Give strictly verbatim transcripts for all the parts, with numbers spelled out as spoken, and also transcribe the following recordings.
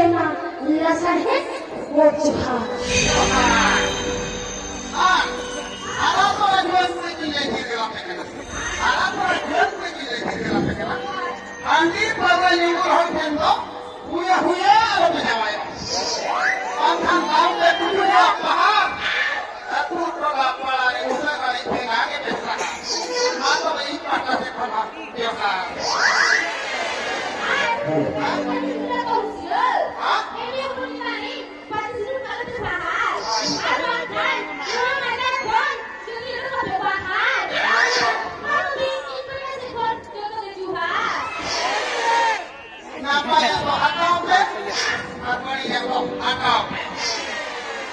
ᱮᱢᱟ ᱞᱟᱥᱟᱲᱦᱮᱫ ᱜᱚᱰ ᱡᱚᱦᱟᱨ᱾ ᱟᱨ ᱟᱨᱟᱜ ᱯᱟᱲᱟ ᱡᱩᱣᱟᱹᱱ ᱠᱩᱲᱤ ᱠᱚᱧ ᱞᱟᱹᱭ ᱛᱷᱤᱨ ᱜᱮᱞᱟᱯᱮ ᱠᱟᱱᱟ᱾ ᱟᱨᱟᱜ ᱯᱟᱲᱟ ᱡᱩᱣᱟᱹᱱ ᱠᱩᱲᱤ ᱠᱚᱧ ᱞᱟᱹᱭ ᱛᱷᱤᱨ ᱜᱮᱞᱟᱯᱮ ᱠᱟᱱᱟ᱾ ᱦᱟᱺᱰᱤ ᱯᱟᱹᱣᱨᱟᱹ ᱧᱩ ᱵᱩᱞ ᱦᱚᱲ ᱴᱷᱮᱱ ᱫᱚ ᱦᱩᱭᱟ ᱦᱩᱭᱟ ᱟᱞᱚᱯᱮ ᱡᱟᱶᱟᱭᱚᱜᱼᱟ᱾ ᱵᱟᱝᱠᱷᱟᱱ ᱫᱟᱢ ᱯᱮ ᱠᱩᱴᱩᱡᱟ ᱯᱟᱦᱟᱲ᱾ ᱟᱹᱛᱩ ᱴᱚᱞᱟ ᱯᱟᱲᱟ ᱨᱮ ᱩᱥᱟᱹᱨᱟ ᱞᱤᱧ ᱴᱷᱮᱸᱜᱟ ᱜᱮ ᱯᱮ ᱥᱟᱦᱟ᱾ ᱢᱟ ᱛᱚᱵᱮ ᱤᱧ ᱯᱟᱦᱴᱟ ᱥᱮᱫ ᱠᱷᱚᱱ ᱦᱚᱸ ᱡᱚᱦᱟᱨ᱾ ᱱᱟᱯᱟᱭᱟᱜ ᱫᱚ ᱦᱟᱛᱟᱣ ᱯᱮ ᱟᱨ ᱵᱟᱹᱲᱤᱡᱟᱜ ᱫᱚ ᱦᱟᱛᱟᱣ ᱯᱮ᱾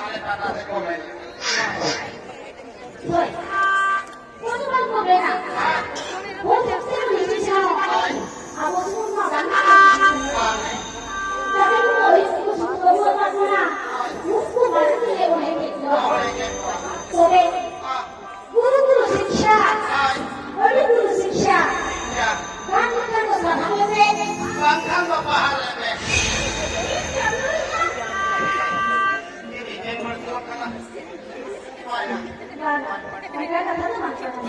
ᱟᱞᱮ ᱯᱟᱦᱴᱟ ᱥᱮᱫ ᱠᱷᱚᱱ ᱢᱮᱱ᱾ ᱦᱳᱭ᱾ ᱩᱱ ᱵᱟᱝ ᱠᱚ ᱢᱮᱱᱟ᱾ ᱦᱳᱭ, ᱡᱟᱹᱥᱛᱤ ᱫᱚ ᱱᱤᱡᱮ ᱡᱟᱦᱟᱸ ᱟᱵᱚ ᱥᱩᱨ ᱢᱟ ᱵᱟᱝ ᱠᱟᱱᱟ᱾ ᱡᱟᱦᱟᱸᱭ ᱠᱚ ᱟᱹᱭᱩᱨ ᱠᱚ ᱥᱩᱨ ᱵᱟᱵᱚ ᱟᱠᱟᱫ ᱵᱚᱱᱟ, ᱩᱱᱠᱩ ᱢᱟᱲᱟᱝ ᱨᱮ ᱵᱚᱱ ᱦᱮᱡ ᱠᱚᱣᱟ᱾ ᱛᱚᱵᱮ ᱜᱩᱨᱩ ᱜᱩᱨᱩ ᱥᱤᱠᱷᱟ, ᱟᱹᱰᱤ ᱜᱩᱨᱩ ᱥᱤᱠᱷᱟ᱾ ᱵᱟᱝ ᱠᱷᱟᱱ ᱫᱚ ᱥᱟᱫᱷᱟ ᱞᱮᱯᱮ᱾ ᱵᱟᱝᱠᱷᱟᱱ ᱫᱚ ᱵᱟᱦᱟ ᱞᱮᱯᱮ᱾ ᱵᱟᱝ, ᱚᱱᱠᱟ ᱠᱟᱛᱷᱟ ᱫᱚ ᱵᱟᱝ ᱠᱟᱱᱟ᱾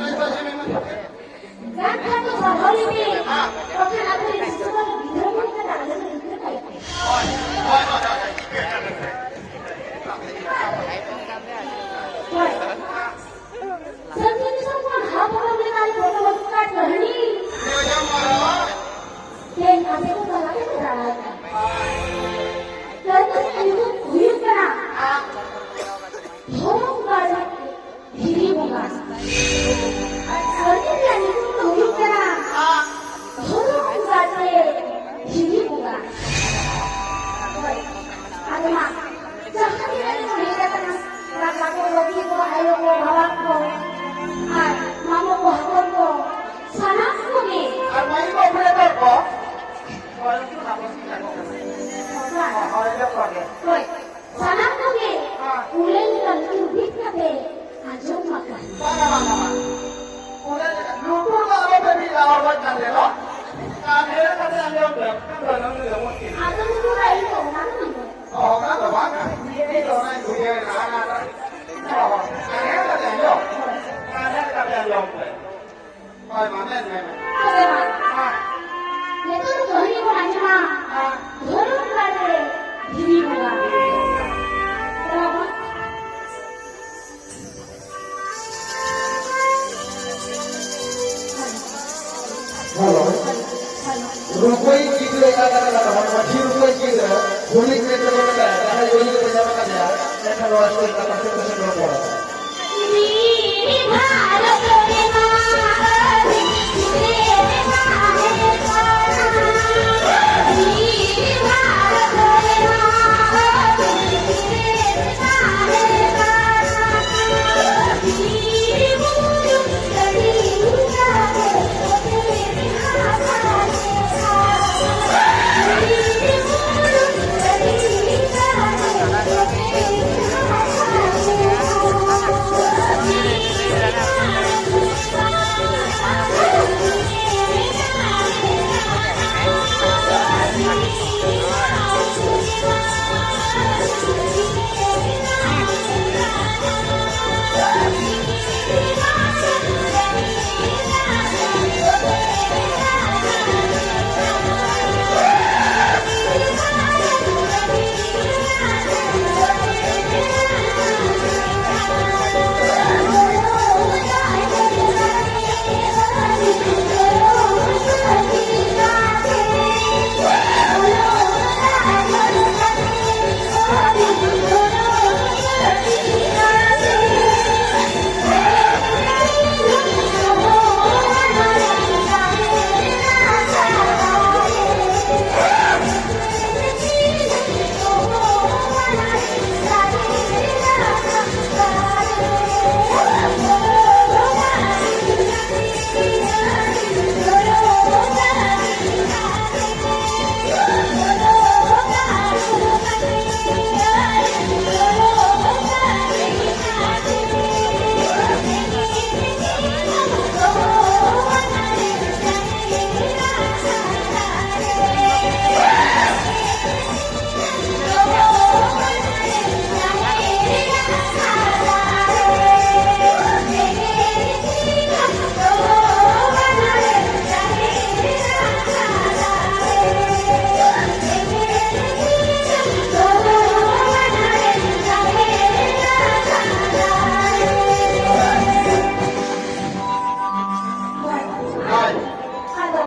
ᱵᱟᱝ ᱠᱷᱟᱱ ᱫᱚ ᱥᱟᱫᱷᱟ ᱞᱮᱯᱮ᱾ ᱵᱟᱠᱷᱟᱱ ᱟᱯᱮ ᱨᱮᱱ ᱥᱤᱥᱩ ᱵᱟᱹᱵᱩ ᱜᱤᱫᱽᱨᱟᱹ ᱠᱚ ᱢᱮᱱᱟᱜ ᱠᱚᱣᱟ, ᱟᱞᱮ ᱫᱚ ᱜᱤᱫᱽᱨᱟᱹ ᱠᱚ ᱢᱮᱱᱟᱜ ᱠᱚᱣᱟ᱾ ᱦᱳᱭ᱾ ᱥᱟᱺᱜᱤᱧ ᱫᱤᱥᱚᱢ ᱠᱷᱚᱱ ᱦᱟᱯ ᱦᱟᱯ ᱞᱮᱠᱟ ᱟᱞᱮ ᱵᱚᱞᱚ ᱦᱤᱡᱩᱜ ᱠᱟᱱ ᱠᱟᱹᱦᱱᱤ᱾ ᱛᱮᱦᱮᱧ ᱟᱯᱮ ᱠᱚ ᱛᱟᱞᱟ ᱨᱮ ᱫᱟᱬᱟᱭ ᱠᱟᱱᱟ᱾ ᱠᱟᱹᱦᱱᱤ ᱨᱮᱭᱟᱜ ᱧᱩᱛᱩᱢ ᱦᱩᱭᱩᱜ ᱠᱟᱱᱟ ᱫᱷᱚᱨᱚᱢ ᱜᱟᱲ ᱫᱷᱤᱨᱤ ᱵᱚᱸᱜᱟ᱾ ᱟᱨ ᱠᱟᱹᱦᱱᱤ ᱨᱮᱭᱟᱜ ᱧᱩᱛᱩᱢ ᱫᱚ ᱦᱩᱭᱩᱜ ᱠᱟᱱᱟ ᱫᱷᱚᱨᱚᱢ ᱩᱱᱤ ᱪᱮᱫ ᱠᱚ ᱢᱮᱛᱟᱭᱟ? ᱡᱟᱦᱟᱸᱭ ᱵᱟᱹᱲᱤᱡ ᱠᱚ ᱧᱟᱢ ᱟᱠᱟᱫᱮᱭᱟ, ᱮᱱᱠᱷᱟᱱ ᱱᱚᱣᱟ ᱥᱴᱮᱡᱽ ᱞᱟᱛᱟᱨ ᱥᱮᱫ ᱠᱚ ᱥᱮᱴᱮᱨ ᱠᱚᱣᱟ᱾